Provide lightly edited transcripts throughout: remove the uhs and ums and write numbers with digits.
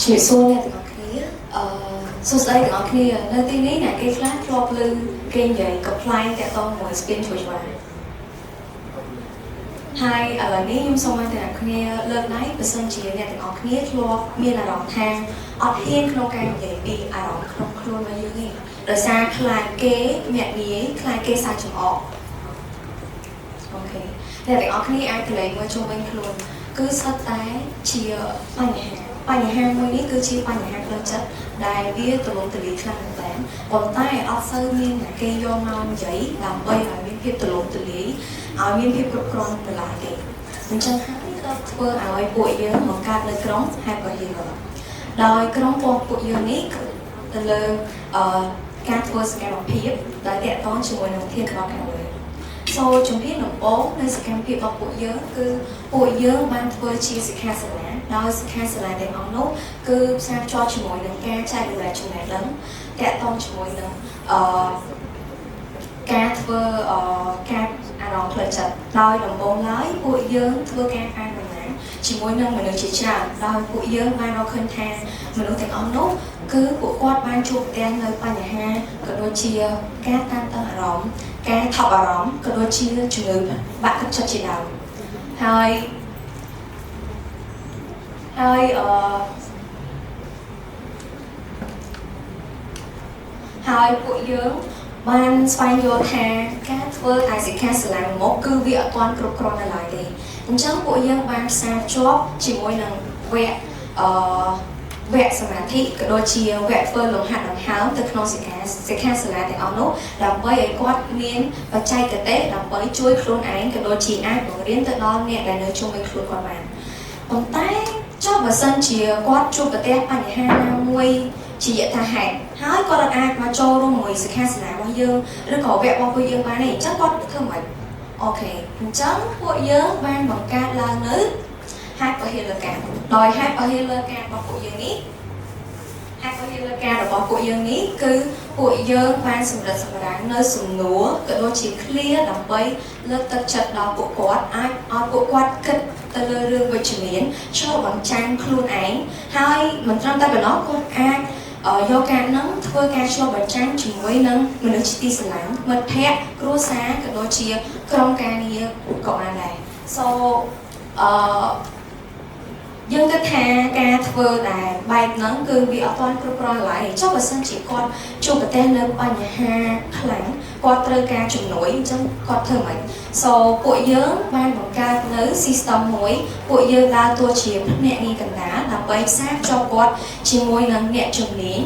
ជំរាបសួរអ្នកទាំងអស់គ្នាអឺសួស្តីទាំងអស់គ្នានៅទីនេះអ្នកគេខ្លះធ្លាប់ឮគេនិយាយកំប្លែងតាក់ទងមួយស្ពានជ្រោយចង្វារហើយឥឡូវនេះខ្ញុំសូមឲ្យទាំងអស់គ្នាលើកដៃបើសិនជាអ្នកទាំងអស់គ្នាធ្លាប់មានអារម្មណ៍ថាអត់ហ៊ានក្នុងការនិយាយពីអារម្មណ៍ក្នុងខ្លួនរបស់យើងទេដោយសារខ្លាចគេមាក់ងាយខ្លាចគេសើចចំអក okay អ្នកទាំងអស់គ្នាអាចក្រឡេកមើលជុំវិញខ្លួនគឺសុទ្ធតែជាបញ្ហាបញ្ហាមួយនេះគឺជាបញ្ហាផ្លូវចិត្តដែលវាទូលំទូលាយខ្លាំងមែនទែនប៉ុន្តែអត់សូវមានអ្នកគេយកមកនិយាយដើម្បីឲ្យមានភាពទូលំទូលាយឲ្យមានភាពគ្រប់គ្រាន់នៅឡើយទេអញ្ចឹងហើយក៏ធ្វើឲ្យពួកយើងបង្កើតនៅក្រុម Hyper Healer ដោយក្រុមពួកយើងនេះគឺទៅលើការធ្វើសកម្មភាពដែលតាក់ទងជាមួយនឹងធានរបស់ខាងលើ so ជំហានដំបូងនៃសកម្មភាពរបស់ពួកយើងគឺពួកយើងបានធ្វើជាសិក្ខាសាលាដោយសិក្ខាសាលាទាំងអស់នោះគឺផ្សារភ្ជាប់ជាមួយនឹងការចែករំលែកចំណេះដឹងតាក់ទងជាមួយនឹងការធ្វើការអារម្មណ៍ផ្លូវចិត្តដោយដំបូងឡើយពួកយើងធ្វើការអានដំណាជាមួយនឹងមនុស្សជាច្រើនដោយពួកយើងបានរកឃើញថាមនុស្សទាំងអស់នោះគឺពួកគាត់បានជួបប្រទះនៅបញ្ហាក៏ដូចជាការតានតឹងអារម្មណ៍ការថប់អារម្មណ៍ក៏ដូចជាជំងឺបាក់ទឹកចិត្តជាដើមហើយហើយអឺហើយពួកយើងបានស្វែងយល់ថាការធ្វើតែសិក្ខាសាលាមុខគឺវាអត់ទាន់គ្រប់គ្រាន់នៅឡើយទេអញ្ចឹងពួកយើងបានផ្សារភ្ជាប់ជាមួយនឹងវគ្គអឺវគ្គសមាធិក៏ដូចជាវគ្គធ្វើលំហាត់ដង្ហើមទៅក្នុងសិក្ខាសាលាទាំងអស់នោះដើម្បីឲ្យគាត់មានបច្ចេកទេសដើម្បីជួយខ្លួនឯងក៏ដូចជាអាចបង្រៀនទៅដល់អ្នកដែលនៅជុំវិញខ្លួនគាត់បានប៉ុន្តែចុះបើសិនជាគាត់ជួបប្រទះបញ្ហាណាមួយជាយថាហេតុហើយគាត់អាចមកចូលរួមមួយសិក្ខាសាលារបស់យើងឬក៏វគ្គរបស់ពួកយើងបានទេអញ្ចឹងគាត់ធ្វើម៉េច okay អញ្ចឹងពួកយើងបានបង្កើតឡើងនៅ Hyper Healer Card ដោយ Hyper Healer Card របស់ពួកយើងនេះ Hyper Healer Card របស់ពួកយើងនេះគឺពួកយើងបានសម្រិតសម្រាំងនៅសំណួរក៏ដូចជាឃ្លាដើម្បីលើកទឹកចិត្តដល់ពួកគាត់អាចឲ្យពួកគាត់គិតទៅលើរឿងវិជ្ជមានឆ្លុះបញ្ចាំងខ្លួនឯងហើយមិនត្រឹមតែប៉ុណ្ណោះគាត់អាចយកការហ្នឹងធ្វើការឆ្លុះបញ្ចាំងជាមួយនឹងមនុស្សជាទីស្រឡាញ់មិត្តភ័ក្តិគ្រួសារក៏ដូចជាក្រុមការងារក៏បានដែរ so យើងគិតថាការធ្វើដែលបែបហ្នឹងគឺវាអត់ទាន់គ្រប់គ្រាន់ឡើយចុះបើសិនជាគាត់ជួបប្រទះនៅបញ្ហាខ្លាំងគាត់ត្រូវការជំនួយអញ្ចឹងគាត់ធ្វើម៉េច So ពួកយើងបានបង្កើតនៅ system មួយពួកយើងដើរតួជាភ្នាក់ងារកណ្ដាលដើម្បីផ្សារភ្ជាប់គាត់ជាមួយនឹងអ្នកជំនាញ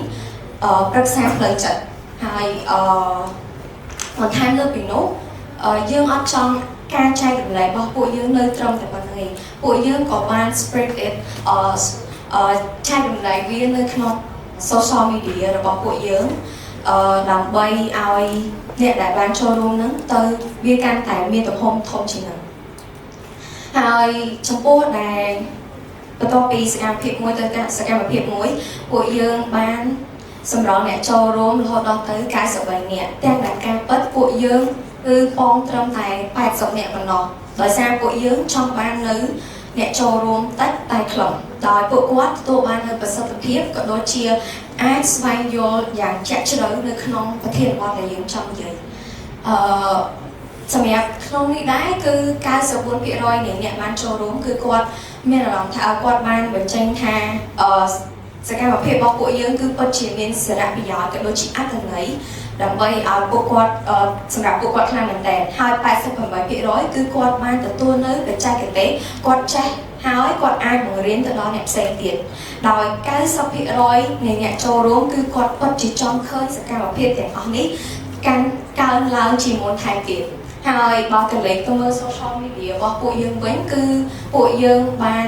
ប្រឹក្សាផ្លូវចិត្តហើយបន្ថែមលើពីនោះយើងអត់ចង់ការចែករំលែករបស់ពួកយើងនៅត្រឹមតែប៉ុណ្ណឹងឯងពួកយើងក៏បាន spread it ចែករំលែកវានៅក្នុង social media របស់ពួកយើងដើម្បីឲ្យអ្នកដែលបានចូលរួមហ្នឹងទៅវាកាន់តែមានទំហំធំជាងហ្នឹងហើយចំពោះដែលបន្ទាប់ពីសកម្មភាពមួយទៅសកម្មភាពមួយពួកយើងបានសម្រងអ្នកចូលរួមរហូតដល់ទៅ93នាក់ទាំងដែលការពិតពួកយើងគឺប៉ងត្រឹមតែ80នាក់ប៉ុណ្ណោះដោយសារពួកយើងចង់បាននៅអ្នកចូលរួមតិចតែខ្លឹមដោយពួកគាត់ទទួលបាននូវប្រសិទ្ធភាពក៏ដូចជាអាចស្វែងយល់យ៉ាងជាក់ជ្រៅនៅក្នុងប្រធានបទដែលយើងចង់និយាយសម្រាប់ក្នុងនេះដែរគឺ94%នៃអ្នកបានចូលរួមគឺគាត់មានអារម្មណ៍ថាគាត់បានបញ្ចេញថាសកម្មភាពរបស់ពួកយើងគឺពិតជាមានសារៈប្រយោជន៍ក៏ដូចជាអត្ថន័យដើម្បីឲ្យពួកគាត់សម្រាប់ពួកគាត់ខ្លាំងមែនទែនហើយ88%គឺគាត់បានទទួលនៅបច្ចេកទេសគាត់ចេះហើយគាត់អាចបង្រៀនទៅដល់អ្នកផ្សេងទៀតដោយ90%នៃអ្នកចូលរួមគឺគាត់ពិតជាចង់ឃើញសកម្មភាពទាំងអស់នេះកាន់កើនឡើងជាមុនថែមទៀតហើយបើក្រឡេកទៅមើល social media របស់ពួកយើងវិញគឺពួកយើងបាន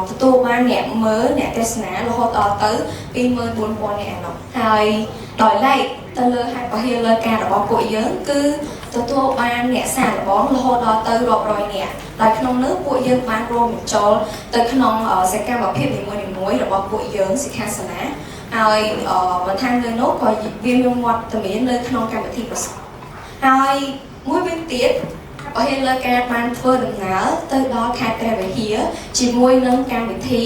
ទទួលបានអ្នកមើលអ្នកទស្សនារហូតដល់ទៅ24,000នាក់ឯណោះហើយដោយឡែកទៅលើ Hyper Healer Card របស់ពួកយើងគឺទទួលបានអ្នកសាកល្បងរហូតដល់ទៅរាប់រយនាក់ដោយក្នុងនោះពួកយើងបានរួមបញ្ចូលទៅក្នុងសកម្មភាពនីមួយៗរបស់ពួកយើងសិក្ខាសាលាហើយបន្ថែមលើនោះក៏វាមានវត្តមាននៅក្នុងកម្មវិធីប្រសពហើយមួយវិញទៀត បើហ៊ានលើការបានធ្វើដំណើរទៅដល់ខេត្តព្រះវិហារជាមួយនឹងកម្មវិធី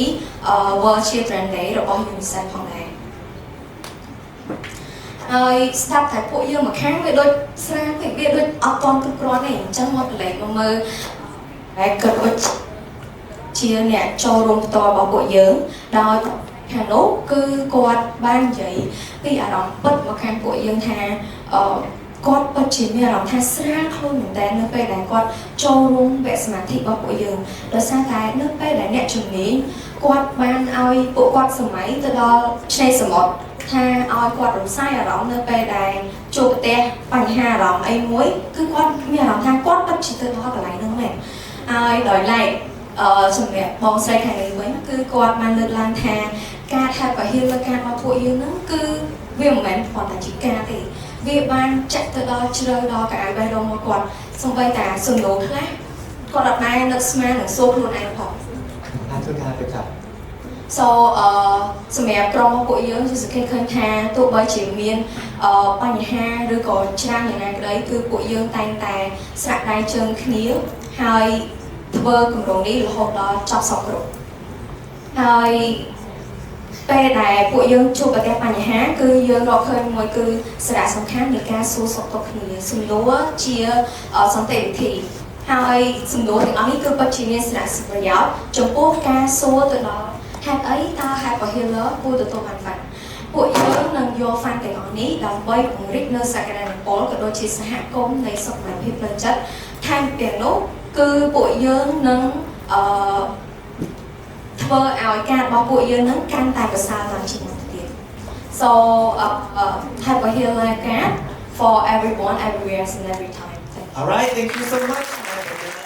អឺ World Children Day របស់ UNICEF ផងដែរហើយស្ដាប់តែពួកយើងមកខាងវាដូចស្រាលពេកវាដូចអត់ទាន់គ្រប់គ្រាន់ទេអញ្ចឹងមកប្រឡែកមកមើលហើយក៏ដូចជាអ្នកចូលរួមផ្ទាល់របស់ពួកយើងដោយខាងនោះគឺគាត់បាននិយាយពីអារម្មណ៍ពិតមកខាងពួកយើងថាអឺគាត់ពិតជាមានអារម្មណ៍ថាស្រាលខ្លួនមែនតើនៅពេលដែលគាត់ចូលរួមវគ្គសមាធិរបស់ពួកយើងដោយសារតែនៅពេលដែលអ្នកជំនាញគាត់បានឲ្យពួកគាត់សម័យទៅដល់ឆ្នេរសមុទ្រថាឲ្យគាត់រំសាយអារម្មណ៍នៅពេលដែលជួបប្រទះបញ្ហាអារម្មណ៍អីមួយគឺគាត់មានអារម្មណ៍ថាគាត់ពិតជាទៅដល់កន្លែងហ្នឹងមែនហើយដោយឡែកអឺសម្រាប់បងស្រីខាងនេះវិញគឺគាត់បានលើកឡើងថាការថែបហ៊ានលើការរបស់ពួកយើងហ្នឹងគឺវាមិនមែនគ្រាន់តែជាការទេវាបានចាក់ទៅដល់ជ្រៅដល់កៅអៅបេះដូងរបស់គាត់សូម្បីតែសំណួរខ្លះគាត់អត់ដែរនឹកស្មាននឹងសួរខ្លួនឯងផង អាចធ្វើការទៅครับ So អឺសម្រាប់ក្រុមរបស់ពួកយើងជាសង្កេតឃើញថាទោះបីជាមានអឺបញ្ហាឬក៏ច្រើនយ៉ាងណាក្តីគឺពួកយើងតែងតែស្រាក់ដៃជើងគ្នាហើយធ្វើគម្រោងនេះរហូតដល់ចប់សព្វគ្រប់ហើយពេលដែលពួកយើងជួបប្រទះបញ្ហាគឺយើងរកឃើញមួយគឺសារៈសំខាន់នៃការសួរសុខទុក្ខគ្នាសំណួរជាអឺសន្តិវិធីហើយសំណួរទាំងអស់នេះគឺពិតជាមានសារៈប្រយោជន៍ចំពោះការសួរទៅដល់ហេតុអីតើ Hyper Healer គួរទទួលបាន fund ពួកយើងនឹងយក fund ទាំងអស់នេះដើម្បីពង្រីកនៅសក្តានុពលក៏ដូចជាសហគមន៍នៃសុខភាពផ្លូវចិត្តថែមទាំងនោះគឺពួកយើងនឹងអឺធ្វើឲ្យការរបស់ពួកយើងនឹងកាន់តែប្រសើរឡើងជាងមុនទៅទៀត So Hyper Healer card for everyone, everywhere and every time. Thank you. All right, thank you so much.